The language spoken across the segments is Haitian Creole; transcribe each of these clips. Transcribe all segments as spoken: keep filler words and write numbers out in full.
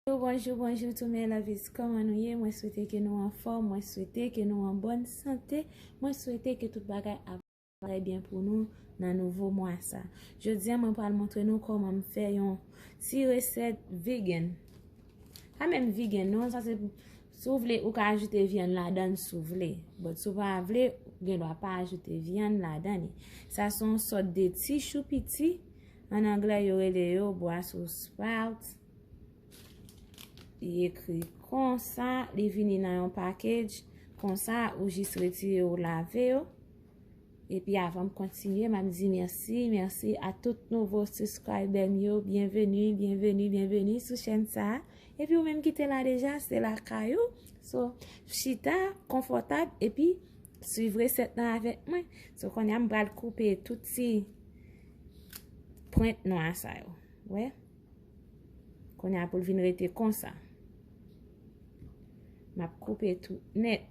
Bonjou, bonjou, bonjou tou, mes lovies. Kòman nou ye? Mwen swete ke nou anfòm, mwen swete ke nou an bòn sante, mwen swete ke tout bagay ap trè byen pou nou nan nouvo mwa sa. Jodi a, mwen pral montre nou kòman m fè yon ti resèt vegan. Pa menm vegan, non, sa se pou, si w vle, ou ka ajoute vyann ladan l si w vle. But si w pa vle, ou gen dwa pa ajoute vyann ladan li. Sa se yon sòt de ti chou piti. An anglè, yo rele yo Brussels sprout. Li ekri konsa, li vini nan yon package konsa, ou jis retire yo, lave yo. Epi avan m kontinye, m ap di mèsi, mèsi a tout nouvo subscriber m yo. Byenveni, byenveni, byenveni sou chèn sa a. Epi ou menm ki te la deja, se lakay ou. So, chita, konfòtab, epi swiv resèt lan avèk mwen. So, kounye a m pral koupe tout ti pwent nwa sa yo. Wè? Kounye a pou l vin rete konsa. M ap koupe tout nèt.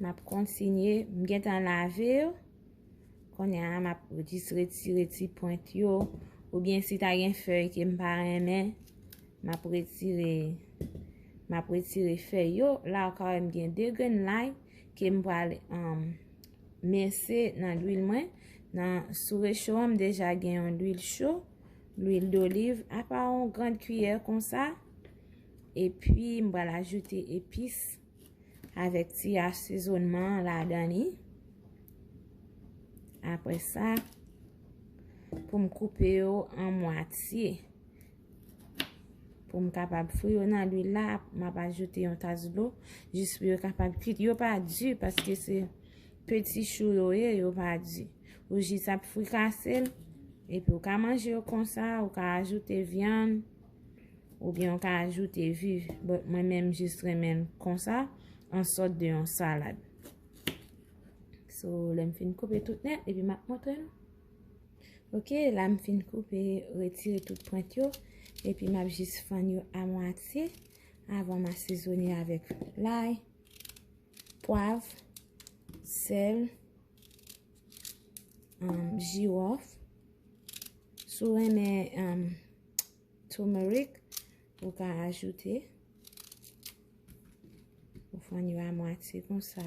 M ap kontinye. M gentan lave yo. Kounye a, m ap jis retire ti pwent yo. Oubyen si ta gen fèy ke m pa renmen, m ap retire, m ap retire fèy yo. La, ou ka wè m gen de grenn lay ke m pral, um, mense nan lwil mwen. Nan, sou recho an, m deja gen yon lwil cho, lwil doliv, apa yon grann kiyè konsa. Epi, m pral ajoute epis avèk ti asezonman ladan li. Apre sa, pou m koupe yo an mwatye. Pou m kapab fri yo nan lwil la, m ap ajoute yon tas dlo, jis pou yo kapab kuit. Yo pa di, paske se peti chou yo ye, yo pa di. Ou jis ap frikase l, epi ou ka manje yo konsa, ou ka ajoute vyann, oubyen ou ka ajoute vi. But mwen menm jis renmen l konsa, an sòt de yon salad. So, lè m fin koupe tout nèt, epi m ap montre nou. Ok, la m fin koupe, retire tout pwent yo, epi m ap jis fann yo a mwatye avan m asezone avèk lay, pwav, sèl, um, jiwòf. Si w renmen, um, turmeric, ou ka ajoute. Ou fann yo a mwatye konsa.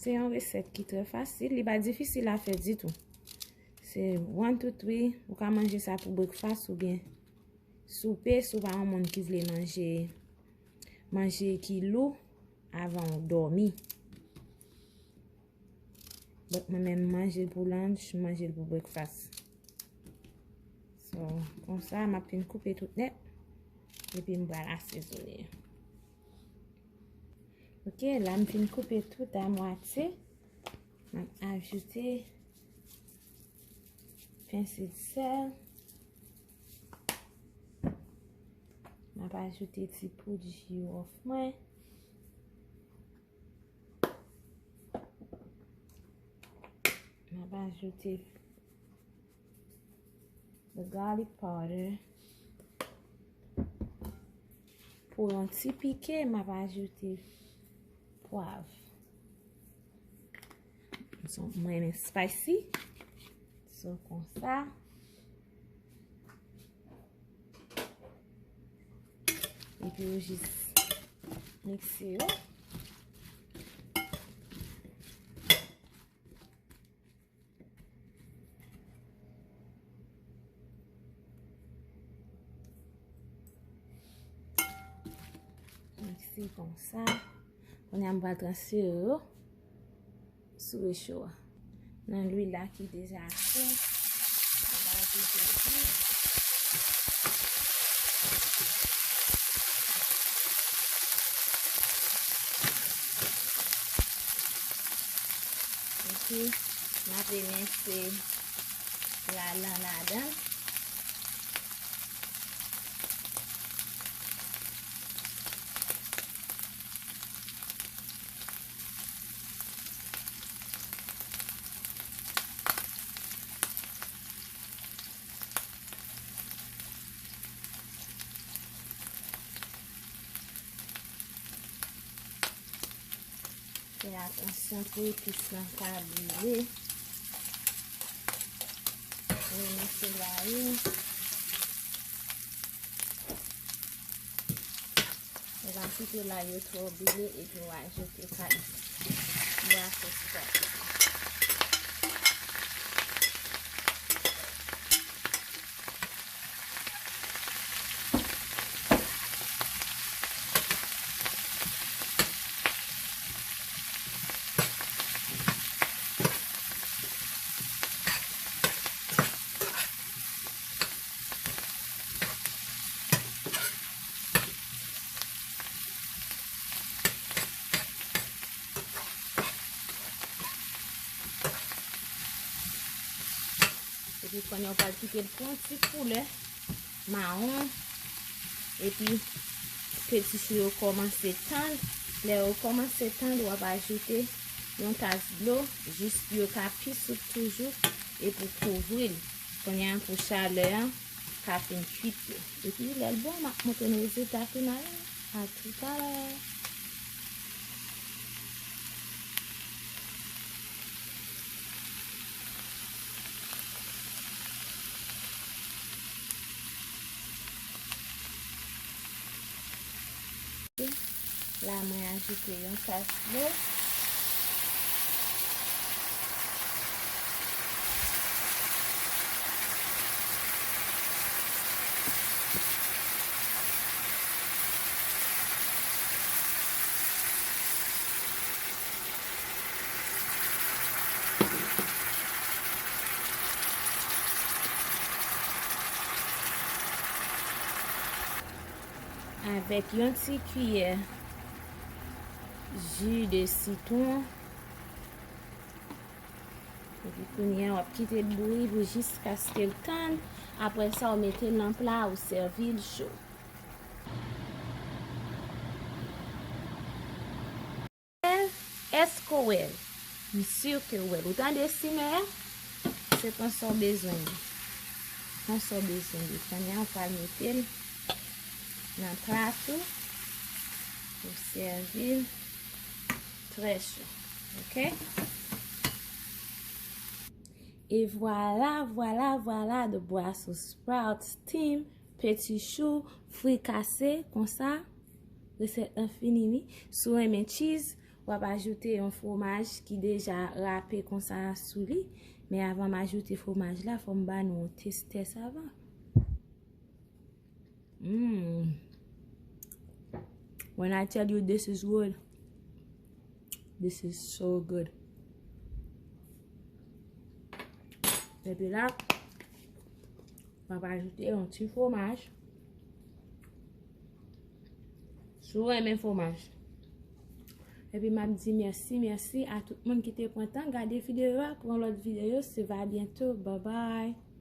Se yon resèt ki trè fasil, li pa difisil a fè ditou. Se one, two, three, ou ka manje sa pou breakfast oubyen soupe, si w pa yon moun ki vle manje, manje ki lou avan w dòmi. Donk, mwen menm, m manje l pou lunch, m manje l pou breakfast. So, konsa, m ap fin koupe tout nèt, epi m pral asezone. Ok, la m fin koupe tout a mwatye. M ap ajoute pense de sèl. M ap ajoute ti poud jiwòf mwen. M ap ajoute the garlic powder. Pou yon ti pike, m ap ajoute pwav. So, mwen renmen spicy. So, konsa. Epi ou jis mikse yo. Mikse konsa. Kounye a m pral transfere yo sou recho a. Nan lwil la ki deja cho, m pral ajoute lwil. Ok, m ap emense lalan ladan. Fè atansyon pou epis lan pa brile. Remete layi. Ou pa kite layi yo twò brile epi w ajoute kat bwa sospat. Epi kounye a w pral kite l pran ti koulè mawon. Epi peti chou yo kòmanse tann. Lè yo kòmanse tann, w ap ajoute yon tas dlo jis pou yo ka pi soup toujou e pou kouvri l. Kounye a pou chalè an ka fin kuit yo. Epi lè l bon, m ap montre nou rezilta final. A toutalè. La, mwen ajoute yon tas dlo. Avèk yon ti kiyè ji de sitwon. Epi kounye a, w ap kite l bouyi pou jiskaske l tann. Apre sa, w mete l nan pla, ou sèvi l cho. Èske w wè l? M si ke w wè l. Ou tande simè a? Se pran sa w bezwen li. Pran sa w bezwen li. Kounye a, w pral mete l nan plat ou. Ou sèvi l trè cho. Oke? E vwala, vwala, vwala, the Brussels sprout steam, peti chou, frikase, konsa, resèt lan fini, wi. Si w renmen cheese, w ap ajoute yon fwomaj ki deja rape konsa sou li. Men avan m ajoute fwomaj la, fò m ba nou yon testès avan. Mm. When I tell you this is good, this is so good. Epi la, m ap ajoute yon ti fwomaj. Si w renmen fwomaj. Epi m ap di mèsi, mèsi a tout moun ki te pran tan gade videyo a. Pou yon lòt videyo, se va byento. Bye bye.